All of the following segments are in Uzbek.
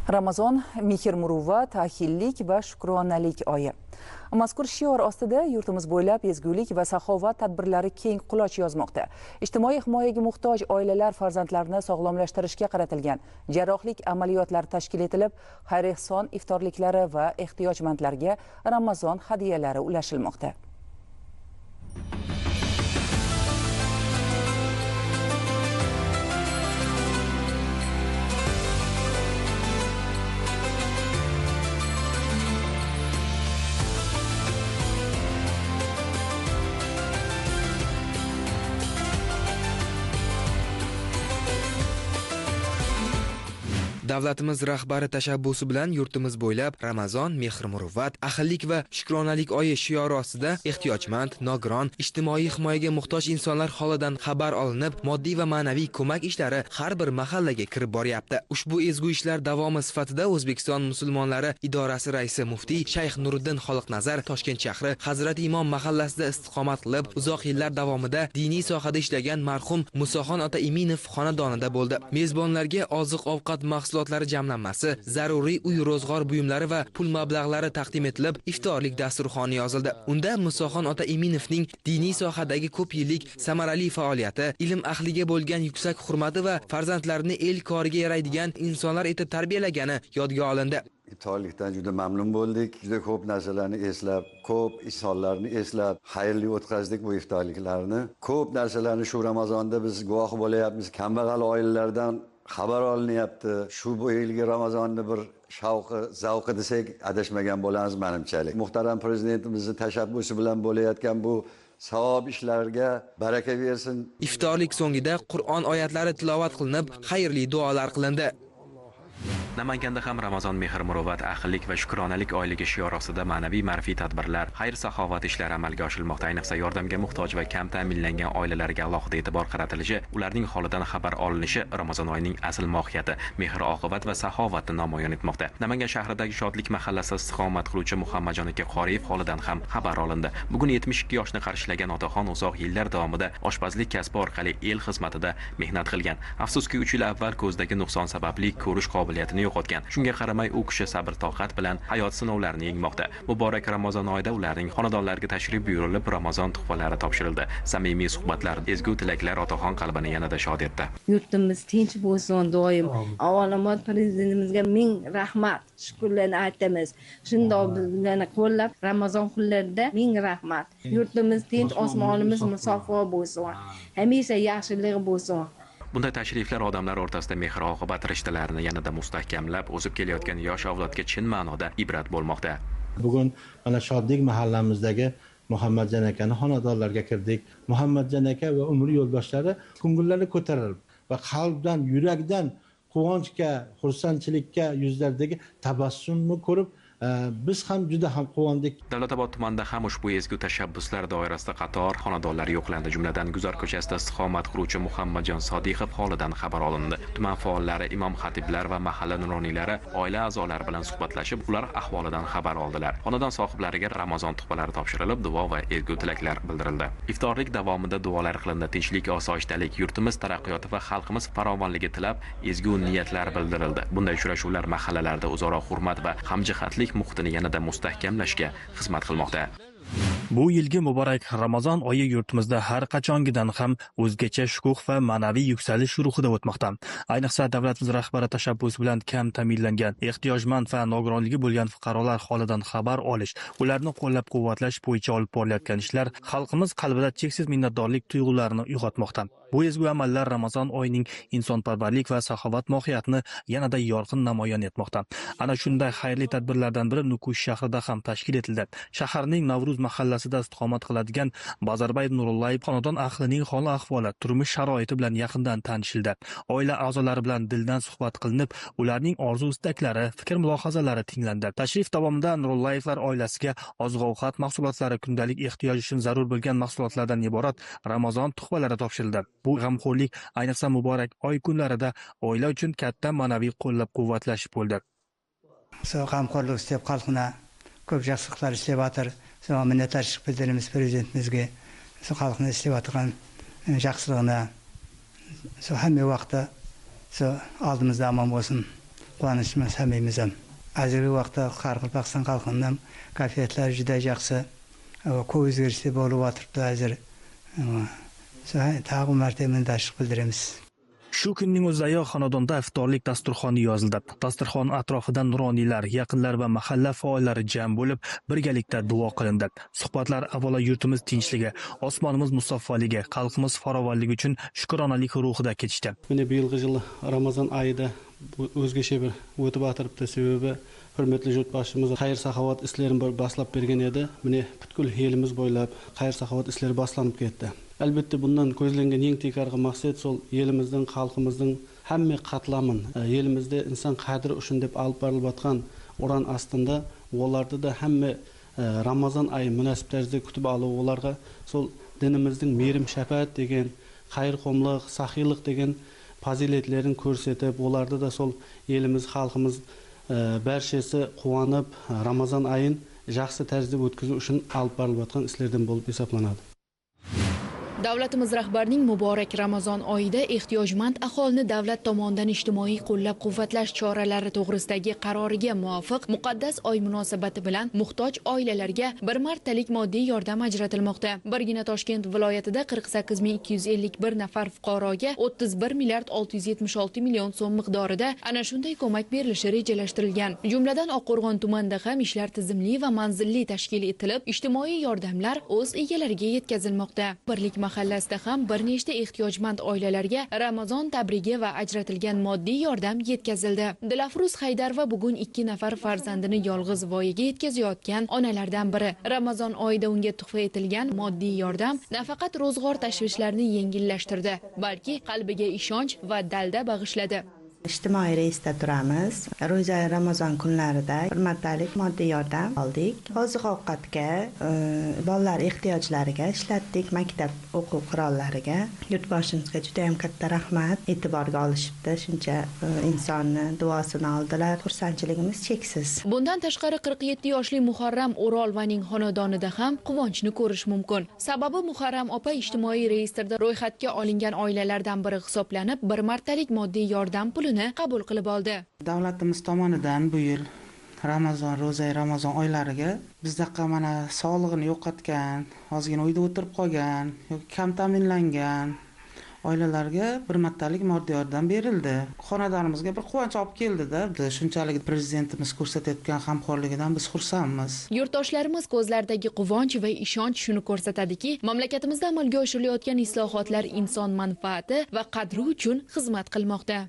Ramazon mehr-muruvvat, ahillik va shukronalik oyi. Mazkur shior ostida yurtimiz bo'ylab ezgulik va saxovat tadbirlari keng quloch yozmoqda. Ijtimoiy himoyaga muhtoj oilalar farzandlarini sog'lomlashtirishga qaratilgan jarrohlik amaliyotlari tashkil etilib, xayr-ehson iftorliklari va ehtiyojmandlarga Ramazon hadiyalari ulashilmoqda. Davlatimiz rahbari tashabbusi bilan yurtimiz bo'ylab Ramazon mehr-muruvvat, ahillik va shukronalik oyi shiori ostida ehtiyojmand, nogiron, ijtimoiy himoyaga muhtoj insonlar holidan xabar olinib, moddiy va ma'naviy ko'mak ishlari har bir mahallaga kirib boryapti. Ushbu ezgu ishlar davomi sifatida O'zbekiston musulmonlari idorasi raisi muftiy Shayx Nuriddin Xoliqnazar Toshkent shahri Hazrati Imom mahallasida istiqomat qilib, uzoq yillar davomida diniy sohada ishlagan marhum Musoxon ota Iminov xonadonida bo'ldi. Mezbonlarga oziq-ovqat mahsulotlari jamlanmasi, zaruriy uy ro'zg'or buyumlari va pul mablag'lari taqdim etilib, iftorlik dasturxoni yozildi. Unda Musoxon ota Iminovning diniy sohadagi ko'p yillik samarali faoliyati, ilm ahliga bo'lgan yuksak hurmati va farzandlarini el koriga yaraydigan insonlar etib tarbiyalagani yodga olindi. Iftorlikdan juda mamnun bo'ldik. Juda ko'p narsalarni eslab, ko'p insonlarni eslab, xayrli o'tkazdik bu iftorliklarni. Ko'p narsalarni shu Ramazonda biz guvoh bo'layapmiz. Kambag'al oilalardan xabar olinyapti. Shu bu yilgi Ramazonni bir shavqi, zavqi desak adashmagan bo'lamiz menimchalik. Muhtaram prezidentimizning tashabbusi bilan bo'layotgan bu savob ishlarga baraka bersin. Iftorlik so'ngida Qur'on oyatlari tilovat qilinib, xayrli duolar qilindi. Namanganda ham Ramazon mehr-muruvvat, ahillik va shukronalik oyligi shiori ostida ma'naviy ma'rifiy tadbirlar, xayr-saxovat ishlari amalga oshirilmoqda. Ayniqsa yordamga muhtoj va kam ta'minlangan oilalarga alohida e'tibor qaratilishi, ularning holidan xabar olinishi Ramazon oyining asl mohiyati, mehr-oqibat va saxovatni namoyon etmoqda. Namangan shahridagi Shodlik mahallasida istiqomat qiluvchi Muhammadjon aka Qoriyev holidan ham xabar olindi. Bugun 72 yoshni qarshilagan otaxon uzoq yillar davomida oshpazlik kasbi orqali el xizmatida mehnat qilgan. Afsuski, 3 yil avval ko'zdagi nuqson sababli ko'rish qobiliyatini yo'qotgan. Shunga qaramay u kishi sabr-toqat bilan hayot sinovlarini yengmoqda. Muborak Ramazon oyida ularning xonadonlariga tashrif buyurilib, Ramazon tuhfalari topshirildi. Samimiy suhbatlar, ezgu tilaklar otaxon qalbini yanada shod etdi. Yurtimiz tinch bo'lsin doim. Avvalambor prezidentimizga ming rahmat, shukrlarni aytamiz. Shundoq bizlarni qo'llab Ramazon kunlarida ming rahmat. Yurtimiz tinch, osmonimiz musaffo bo'lsin. Hamisha yaxshilik bo'lsin. Bunday tashriflar odamlar o'rtasida mehr-oqibat rishtalarini yanada mustahkamlab, o'sib kelayotgan yosh avlodga chin ma'noda ibrat bo'lmoqda. Bugun mana Shodlik mahallamizdagi Muhammadjon akani xonadonlarga kirdik. Muhammadjon aka va umr yo'ldoshlari ko'ngillari ko'tarilib va qalbdan, yurakdan quvonchga, xursandchilikka yuzlaridagi tabassumni ko'rib biz ham juda ham quvondik. Davlatobod tumanida ham ushbu ezgu tashabbuslar doirasida qator xonadonlar yo'qlandi. Jumladan, Guzar ko'chasida istiqomat qiluvchi Muhammadjon Sodiqov holidan xabar olindi. Tuman faollari, imom xatiblar va mahalla nuroniylari oila a'zolari bilan suhbatlashib, ular ahvolidan xabar oldilar. Xonadon sohiblariga Ramazon tuhfalari topshirilib, duo va ezgu tilaklar bildirildi. Iftorlik davomida duolar qilindi. Tinchlik, osoyishtalik, yurtimiz taraqqiyoti va xalqimiz farovonligi tilab ezgu niyatlar bildirildi. Bunday uchrashuvlar mahallalarda o'zaro hurmat va hamjihatlik muhitini yanada mustahkamlashga xizmat qilmoqda. Bu yilgi muborak Ramazon oyi yurtimizda har qachongidan ham o'zgacha shukuh va ma'naviy yuksalish ruhida o'tmoqda. Ayniqsa davlatimiz rahbari tashabbusi bilan kam ta'minlangan, ehtiyojmand va nogironligi bo'lgan fuqarolar holidan xabar olish, ularni qo'llab-quvvatlash bo'yicha olib borilayotgan ishlar xalqimiz qalbida cheksiz minnatdorlik tuyg'ularini uyg'otmoqda. Bu ezgu amallar Ramazon oyining insonparvarlik va saxovat mohiyatini yanada yorqin namoyon etmoqda. Ana shunday xayrli tadbirlardan biri Nukus shahrida ham tashkil etildi. Shaharning Navruz mahallasida istiqomat qiladigan Bazarbay Nurullayev xonadon ahlining hol ahvoli, turmush sharoiti bilan yaqindan tanishildi. Oila a'zolari bilan dildan suhbat qilinib, ularning orzu-istaklari, fikr-mulohazalari tinglandi. Tashrif davomida Nurullayevlar oilasiga oziq-ovqat mahsulotlari, kundalik ehtiyoj uchun zarur bo'lgan mahsulotlardan iborat Ramazon tuhfalari topshirildi. Bu g'amxo'rlik ayniqsa muborak oy kunlarida oila uchun katta ma'naviy qo'llab-quvvatlash bo'ldi. G'amxo'rlik istab xalqına ko'p yaxshiliklar ishlayotir. Minnatdorchilik bildiramiz prezidentimizga. Xalqni ishlayotgan yaxshiligini hamma vaqtda oldimizda omon bo'lsin, Quvonishimiz hammamiz ham. Hozirgi vaqtda Qoraqalpog'iston xalqining kayfiyatlari juda yaxshi. Ko'p o'zgarishlar bo'lib o'tiribdi hozir. Tag'in bir marta minnatdorchilik bildiramiz. Shu kunning o'zidayoq xonadonda iftorlik dasturxoni yozildi. Dasturxon atrofida nuroniylar, yaqinlar va mahalla faollari jam bo'lib, birgalikda duo qilindi. Suhbatlar avvalo yurtimiz tinchligi, osmonimiz musaffoligi, xalqimiz farovonligi uchun shukronalik ruhida kechdi. Mana bu yilgi yil Ramazon oyida o'zgacha bir o'tib o'tiribdi, sebebi hurmatli yurtboshimiz xayr-saxovat ishlarini bir boshlab bergan edi. Mana butkul elimiz bo'ylab xayr-saxovat ishlari boshlanib ketdi. Albatta bundan ko'zlangan eng tiykargi maqsad sol elimizning, xalqimizning hamma qatlamin elimizda inson qadri uchun deb olib borilayotgan uran ostida ularda da hamma Ramazon oyi munosib tarzda kutib olib, ularga sol dinimizning mehrim shafaat degan, xayrixo'mlik, saxiylik degan fazilatlarini ko'rsatib, ularda da sol elimiz, xalqimiz barchasi quvonib Ramazon oyin yaxshi tarzda o'tkazish uchun olib borilayotgan ishlardan bo'lib hisoblanadi. Davlatimiz rahbarining muborak Ramazon oyida ehtiyojmand aholini davlat tomonidan ijtimoiy qo'llab-quvvatlash choralari to'g'risidagi qaroriga muvofiq muqaddas oy munosabati bilan muhtoj oilalarga bir martalik moddiy yordam ajratilmoqda. Birgina Toshkent viloyatida 48251 nafar fuqaroga 31 milliard 676 million so'm miqdorida ana shunday ko'mak berilishi rejalashtirilgan. Jumladan, Oqqo'rg'on tumanida ham ishlar tizimli va manzilli tashkil etilib, ijtimoiy yordamlar o'z egalariga yetkazilmoqda. Birlik mahallasida ham bir nechta ehtiyojmand oilalarga Ramazon tabrigi va ajratilgan moddiy yordam yetkazildi. Dilafruz Haydarova bugun 2 nafar farzandini yolg'iz voyaga yetkazayotgan onalardan biri. Ramazon oyida unga tuhfa etilgan moddiy yordam nafaqat ro'zg'or tashvishlarini yengillashtirdi, balki qalbiga ishonch va dalda bag'ishladi. Ijtimoiy reysda turamiz. Ro'za Ramazon kunlarida bir martalik moddiy yordam oldik. Oziq-ovqatga, bolalar ehtiyojlariga ishlatdik, maktab o'quv qurollariga. Yurtboshimizga juda ham katta rahmat. E'tiborga olishibdi, shuncha insonni duosini oldilar. Xursandchiligimiz cheksiz. Bundan tashqari 47 yoshli Muharram O'rolovaning xonadonida ham quvonchni ko'rish mumkin. Sababi Muharram opa ijtimoiy reyestrda ro'yxatga olingan oilalardan biri hisoblanib, bir martalik moddiy yordam pulini qabul qilib oldi. Davlatimiz tomonidan bu yil Ramazon, ro'za Ramazon oylariga bizdaqa mana sog'lig'ini yo'qotgan, ozgina uyda o'tirib qolgan yoki kam ta'minlangan oilalarga bir martalik moddiy yordam berildi. Xonadonimizga bir quvonch olib keldi-da. Shunchalik prezidentimiz ko'rsatayotgan g'amxo'rligidan biz xursandmiz. Yurtdoshlarimiz ko'zlaridagi quvonch va ishonch shuni ko'rsatadiki, mamlakatimizda amalga oshirilayotgan islohotlar inson manfaati va qadri uchun xizmat qilmoqda.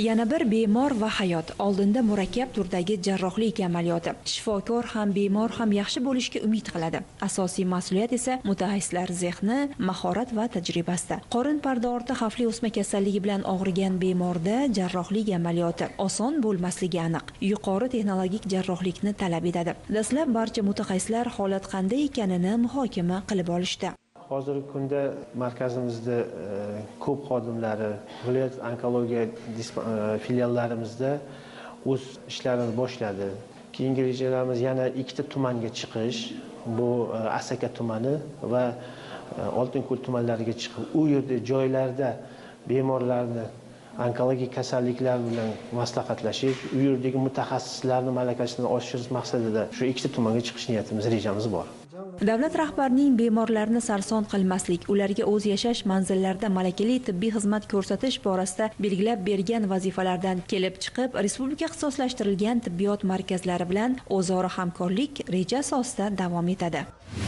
Yana bir bemor va hayot oldinda murakkab turdagi jarrohlik amaliyoti. Shifokor ham bemor ham yaxshi bo'lishga umid qiladi. Asosiy mas'uliyat esa mutaxassislar zehni, mahorat va tajribasida. Qorin parda orti xavfli o'sma kasalligi bilan og'rigan bemorda jarrohlik amaliyoti oson bo'lmasligi aniq. Yuqori texnologik jarrohlikni talab etadi. Dastlab barcha mutaxassislar holat qanday ekanini muhokama qilib olishdi. Hozirgi kunda markazimizda ko'p xodimlari viloyat onkologiya filiallarimizda o'z ishlarini boshladi. Keyingi rejalarimiz yana 2 ta tumanga chiqish, bu Asaka tumani va Oltinko'l tumanlariga chiqib, u yerda joylarda bemorlarni onkologik kasalliklar bilan maslahatlashish, u yerdagi mutaxassislarning malakasini oshirish maqsadida shu 2 ta tumanga chiqish niyatimiz, rejamiz bor. Davlat rahbarining bemorlarni sarson qilmaslik, ularga o'z yashash manzillarida malakali tibbiy xizmat ko'rsatish borasida belgilab bergan vazifalardan kelib chiqib, respublika ixtisoslashtirilgan tibbiyot markazlari bilan o'zaro hamkorlik reja asosida davom etadi.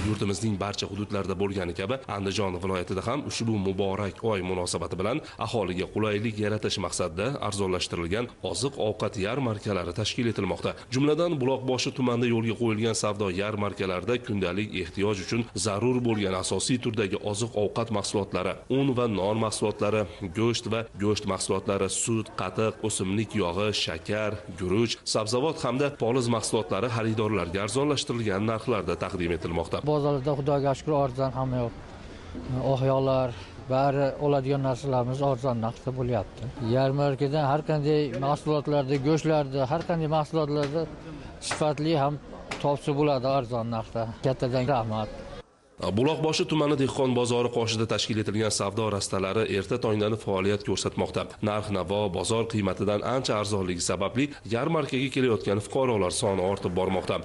Yurtimizning barcha hududlarida bo'lgani kabi Andijon viloyatida ham ushbu muborak oy munosabati bilan aholiga qulaylik yaratish maqsadida arzonlashtirilgan oziq-ovqat yarmarkalari tashkil etilmoqda. Jumladan, Buloqboshi tumanida yo'lga qo'yilgan savdo yarmarkalarida kundalik ehtiyoj uchun zarur bo'lgan asosiy turdagi oziq-ovqat mahsulotlari, un va non mahsulotlari, go'sht va go'sht mahsulotlari, sut, qatiq, o'simlik yog'i, shakar, guruch, sabzavot hamda poliz mahsulotlari xaridorlarga arzonlashtirilgan narxlarda taqdim etilmoqda. Bozorda Xudoga shukr arzon hamma yo'q. Oq-yog'lar, bari oladigan narsalarimiz arzon narxda bo'lyapti. Yarmarkadan har qanday mahsulotlarda, go'shtlarda, har qanday mahsulotlarda sifatli ham topsa bo'ladi arzon narxda. Kattadan rahmat. Buloqboshi tumani dehqon bozori qoshida tashkil etilgan savdo rastalari erta tongdan faoliyat ko'rsatmoqda. Narx-navo bozor qiymatidan ancha arzonligi sababli yarmarkaga kelayotgan fuqarolar soni ortib bormoqda.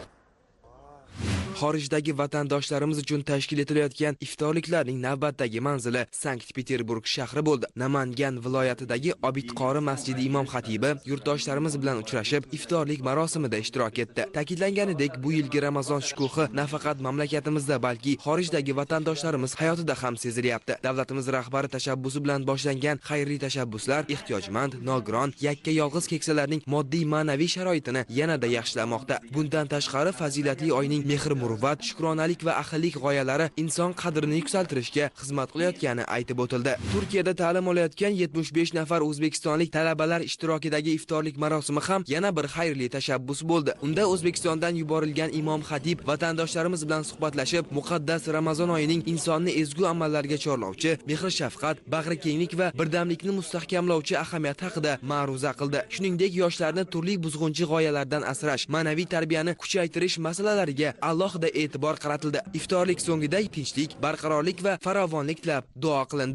Xorijdagi vatandoshlarimiz uchun tashkil etilayotgan iftorliklarning navbatdagi manzili Sankt-Peterburg shahri bo'ldi. Namangan viloyatidagi Obidqori masjidi imom xatibi yurtdoshlarimiz bilan uchrashib, iftorlik marosimida ishtirok etdi. Ta'kidlanganidek, bu yilgi Ramazon shukuhi nafaqat mamlakatimizda, balki xorijdagi vatandoshlarimiz hayotida ham sezilyapti. Davlatimiz rahbari tashabbusi bilan boshlangan xayrli tashabbuslar ehtiyojmand, nogiron, yakka yolg'iz keksalarning moddiy ma'naviy sharoitini yanada yaxshilamoqda. Bundan tashqari fazilatli oyning mehr-muruvvat, shukronalik va ahillik g'oyalari inson qadrini yuksaltirishga xizmat qilayotgani aytib o'tildi. Turkiyada ta'lim olayotgan 75 nafar o'zbekistonlik talabalar ishtirokidagi iftorlik marosimi ham yana bir xayrli tashabbus bo'ldi. Unda O'zbekistondan yuborilgan imom xatib vatandoshlarimiz bilan suhbatlashib, muqaddas Ramazon oyining insonni ezgu amallarga chorlovchi, mehr-shafqat, bag'rikenglik va birdamlikni mustahkamlovchi ahamiyati haqida ma'ruza qildi. Shuningdek, yoshlarni turli buzg'unchi g'oyalardan asrash, ma'naviy tarbiyani kuchaytirish masalalariga alohida e'tibor qaratildi. Iftorlik so'ngida tinchlik, barqarorlik va farovonlik tilab duo qilindi.